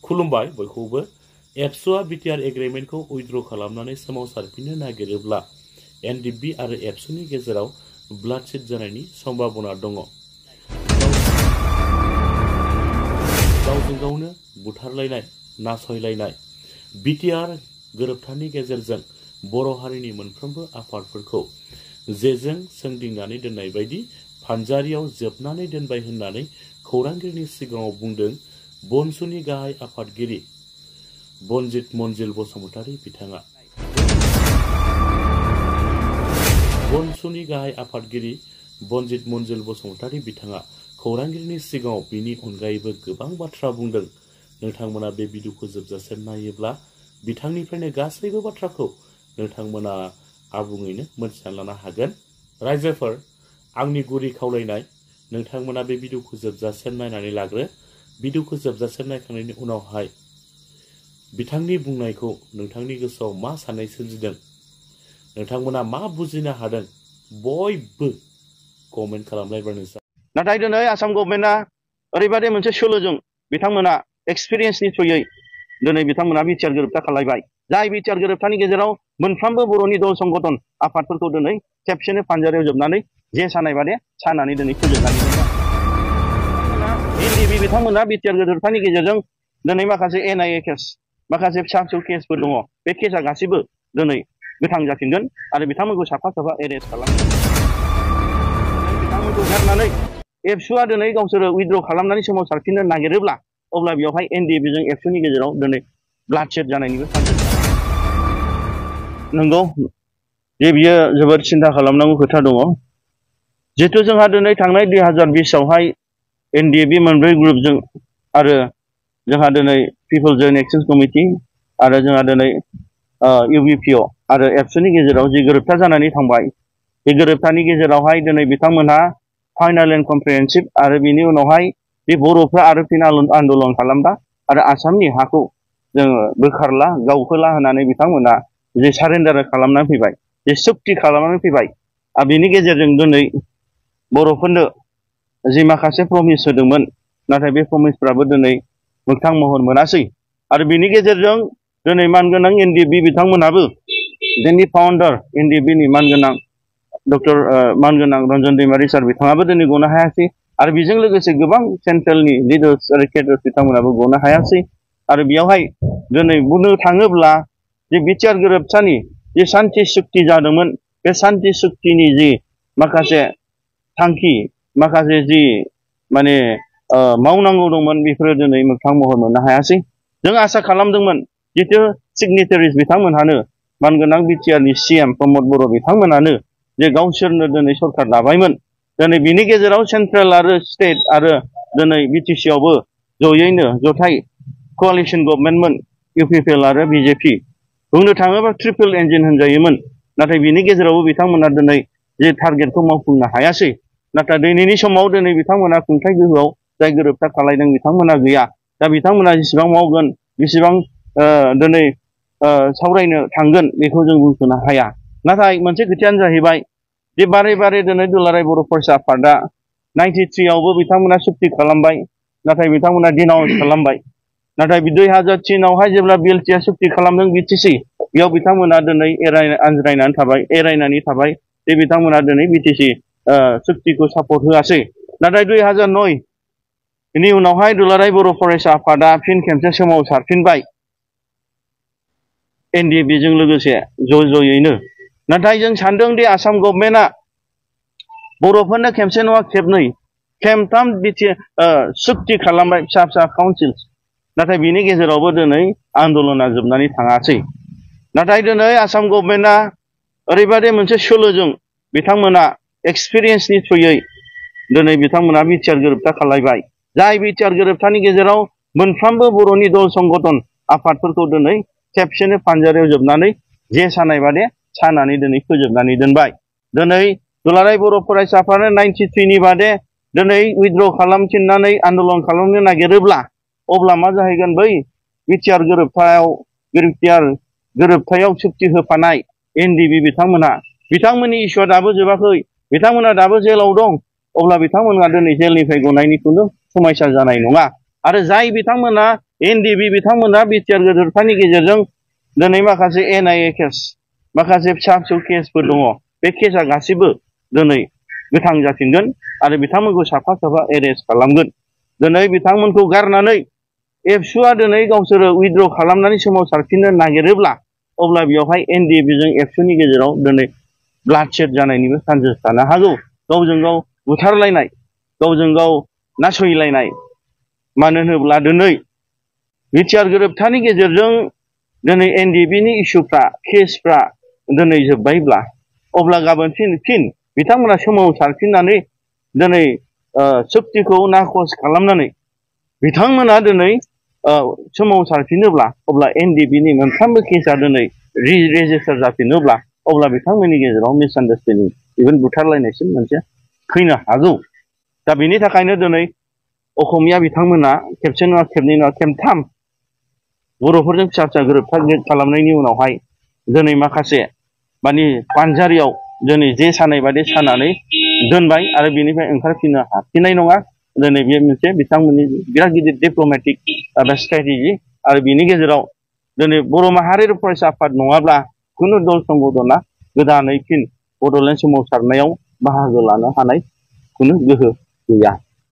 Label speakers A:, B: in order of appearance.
A: खुलुमबाय बयखौबो एबसुआ बिटिआर एग्रिमेन्टखौ उइथड्र खालामनानै सोमावसारफिननो नागिरोब्ला एनडिबि आरो एबसुनि गेजेराव ब्लाडशीट जानायनि सम्भावना दङ। गावजों गावनो बुथारलायनाय नासयलायनाय बिटिआर गोरोबथानि गेजेरजों बर' हारिनि मोनफ्रोमबो आफादफोरखौ जेजों सोंदिंनानै दोननाय बायदि फानजारियाव जोबनानै दोनबाय होननानै खौरांगिरिनि सिगाङाव बुंदों बनसुनि गाहाय आफादगिरि बनजित मन्जिल बसुमतारी बिथाङा। बनसुनि गाहाय आफादगिरि बनजित मन्जिल बसुमतारी बिथाङा खौरांगिरिनि सिगाङाव बिनि अनगायैबो गोबां बाथ्रा बुंदों। नोंथांमोना बे भिडिअखौ जोबजासिम नायोब्ला बिथांनिफ्रायनो गासैबो बाथ्राखौ नोंथांमोना आबुङैनो मोनथिना लानो हागोन। रायजोफोर, आंनि गुरै खावलायनाय नोंथांमोना बे भिडिअखौ जोबजासिम नायनानै लाग्रो। भिडिअखौ जोबजासिम नायखांनायनि उनावहाय बिथांनि बुंनायखौ नोंथांनि गोसोआव मा साननाय सोमजिदों, नोंथांमोना मा बुजिनो हादों, बयबो कमेन्ट खालामलायबानो जाबाय।
B: नाथाय दिनै आसाम गभर्नमेन्टआ ओरैबायदि मोनसे सोलोजों बिथांमोना एक्सपिरियेन्सनि थ्रुयै दिनै बिथांमोना बिटिआर गोरोबथा खालामबाय। जाय बिटिआर गोरोबथानि गेजेराव मोनफ्रोमबो बर'नि दल संगठन आफादफोरखौ दिनै खेबसेनो फानजारियाव जोबनानै जे सानाय बादि सानानै दिनै फोजोबनानै दोनबाय। एनडिबि बिथांमोना बिटिआर गोरोबथानि गेजेरजों दिनै माखासे एनआइए केस, माखासे फिसा फिसौ केसफोर दङ। बे केसआ गासैबो दिनै गोथां जाफिनगोन आरो बिथांमोनखौ साफा साफा एरेस्ट खालामगोन। बिथांमोनखौ गारनानै एबसुआ दिनै गावसोरो उइथड्र खालामनानै सोमावसारफिननो नागिरोब्ला अब्ला बेवहाय एनडिएबिजों एबसुनि गेजेराव दिनै ब्लाडशीट जानायनिबो चान्स दं। नंगौ जे बियो जोबोद सिन्था खालामनांगौ खोथा दङ। जिहेतु जोंहा दिनै थांनाय 2020आवहाय एनडिएबि मोनब्रै ग्रुपजों आरो जोंहा दिनै पिपल जयेन्ट एक्शन कमिटि आरो जोंहा दिनै इउबिपिअ आरो एबसुनि गेजेराव जि गोरोबथा जानानै थांबाय, बे गोरोबथानि गेजेरावहाय दिनै बिथांमोनहा फाइनाल एन्ड कमप्रिहेन्सिभ आरो बिनि उनावहाय बे बर'फ्रा आरो फिन आन्दलन खालामबा आरो आसामनि हाखौ जोङो बोखारला गावहोला होननानै बिथांमोना जे सारेन्डार खालामनानै फैबाय, जे सुक्ति खालामनानै फैबाय। आरो बिनि गेजेरजों दिनै बर'फोरनो जि माखासे प्रमिस होदोंमोन, नाथाय बे प्रमिसफ्राबो दिनै मोगथां महर मोनासै। आरो बिनि गेजेरजों दिनै मानगोनां एनडिएबि बिथांमोनाबो जोंनि फाउन्डार एनडिएबिनि मानगोनां डक्टर मानगोनां रन्जन दैमारि सार बिथाङाबो दिनै गनो हायासै आरो बेजों लोगोसे गोबां सेन्ट्रेलनि लिडार्स आरो केडार्स बिथांमोनाबो गनो हायासै। आरो बेयावहाय दिनै बुंनो थाङोब्ला जे बिटिआर गोरोबथानि जे सान्ति सुक्ति जादोंमोन, बे सान्ति सुक्तिनि जि माखासे थांखि, माखासे जि माने मावनांगौ दंमोन, बेफोरो दिनै मोगथां महर मोननो हायासै। जों आसा खालामदोंमोन जितु सिगनेटारिस बिथांमोनहानो मानगोनां बिटिआरनि सिएम प्रमद बर' बिथांमोनानो जे गावसोरनो दिनै सरकार दाबायमोन। दिनै बिनि गेजेराव सेन्ट्रेल आरो स्टेट आरो दिनै बिटिसिआवबो जयैनो जथाय क'आलिसन गभर्नमेन्टमोन, इउपिपिएल आरो बिजेपि। बुंनो थाङोबा ट्रिपल इन्जिन होनजायोमोन। नाथाय बिनि गेजेरावबो बिथांमोना दिनै जे टारगेटखौ मावफुंनो हायासै। नाथाय दिनैनि समाव दिनै बिथांमोना खुंथाय गोहोआव जाय गोरोबथा खालायदों बिथांमोना गैया। दा बिथांमोना जेसेबां मावगोन, बेसेबां दिनै सावरायनो थांगोन, बेखौ जों बुंस'नो हाया। नाथाय मोनसे खोथायानो जाहैबाय जे बारे बारे दिनै दुलाराय बर' फरायसा आफादा 93आवबो बिथांमोना सुक्ति खालामबाय, नाथाय बिथांमोना डिनाउन्स खालामबाय। नाथाय 2003आवहाय जेब्ला बिएलटिआ सुक्ति खालामदों बिटिसि, बेयाव बिथांमोना दिनै एरायनानै थाबाय जे बिथांमोना दिनै बिटिसि सुक्तिखौ सापर्ट होआसै। नाथाय 2009नि उनावहाय दुलाराय बर' फरायसा आफादा फिन खेबसे सोमावसारफिनबाय एनडिएबिजों लोगोसे ज'यैनो। नाथाय जों सानदों दि आसाम गभर्नमेन्टआ बर'फोरनो खेबसे नङा खेबनै, खेमथाम सुक्ति खालामबाय, फिसा फिसा काउन्सिल्स। नाथाय बिनि गेजेरावबो दिनै आन्दलना जोबनानै थाङासै। नाथाय दिनै आसाम गभर्नमेन्टआ ओरैबायदि मोनसे सोलोजों बिथांमोना एक्सपिरियेन्सनि थ्रुयै दिनै बिथांमोना बिटिआर गोरोबथा खालामबाय। जाय बिटिआर गोरोबथानि गेजेराव मोनफ्रोमबो बर'नि दल संगठन आफादफोरखौ दिनै खेबसेनो फानजारियाव जोबनानै जे सानाय बादि सानानै दिनै फोजोबनानै दोनबाय। दिनै दुलाराय बर' फरायसा आफादा 93नि बादे दिनै उइथड्र खालामफिननानै आन्दलन खालामनो नागिरोब्ला अब्ला मा जाहैगोन? बै बिटिआर गोरोबथायाव सुक्ति होफानाय एनडिएबि बिथांमोननि इस्युआ दाबो जोबाखै, बिथांमोना दाबो जेलाव दं। अब्ला बिथांमोना दिनै जेलनिफ्राय गनायनिखौनो समायसा जानाय नङा। आरो जाय बिथांमोना एनडिएफबि बिथांमोना बिटिआर गोदोरफानि गेजेरजों दिनै माखासे एनआइए केस माखासे फिसा फिसौ केसफोर दङ बे केसा गासिबो दिनै गोथां जाफिनगोन आरो बिथांमोनखौ साफा साफा एरेस्ट खालामगोन दिनै बिथांमोनखौ गारनानै एबसुआ दिनै गावसोरो उइथड्र खालामनानै सोमावसारफिननो नागिरोब्ला अब्ला बेवहाय एनडिएफबिजों एबसुनि गेजेराव दिनै ब्लाडशेड जानायनिबो चान्सेस थानो हागौ गावजों गाव बुथारलायनाय गावजों गाव नासयलायनाय मानो होनोब्ला दिनै बिटिआर गोरोबथानि गेजेरजों दिनै एनडिएफबिनि इस्युफ्रा केसफ्रा दिनै जोब्बायब्ला अब्ला गाबोन फिन बिथांमोना सोमावसारफिननानै दिनै सुक्तिखौ नाखस खालामनानै बिथांमोना दिनै सोमावसारफिनोब्ला अब्ला एनडिएफबिनि मोनफ्रोमबो केसा दिनै रेजिस्टार जाफिनोब्ला अब्ला बिथांमोननि गेजेराव मिसआन्डारस्टेन्डिं इभेन बुथारलायनायसिम मोनसे फैनो हागौ दा बेनि थाखायनो दिनै असमिया बिथांमोना खेबसे नङा खेबनै नङा खेबथाम बर'फोरजों फिसा फिसा गोरोबथा खालामनायनि उनावहाय दिनै माखासे माने पानजारियाव दिनै जे सानाय बादि सानानै दोनबाय आरो बेनिफ्राय ओंखारफिननो हाफिननाय नङा दिनै बे मोनसे बिथांमोननि बिराद गिदिर डिप्ल'मेटिक स्ट्रेटेजि आरो बेनि गेजेराव दिनै बर' माहारियारि फरायसा आफाद नङाब्ला खुनु दल संगठना गोदानै फिन बड'लेण्ड सोमावसारनायाव बाहागो लानो हानाय खुनु गोहो गैया।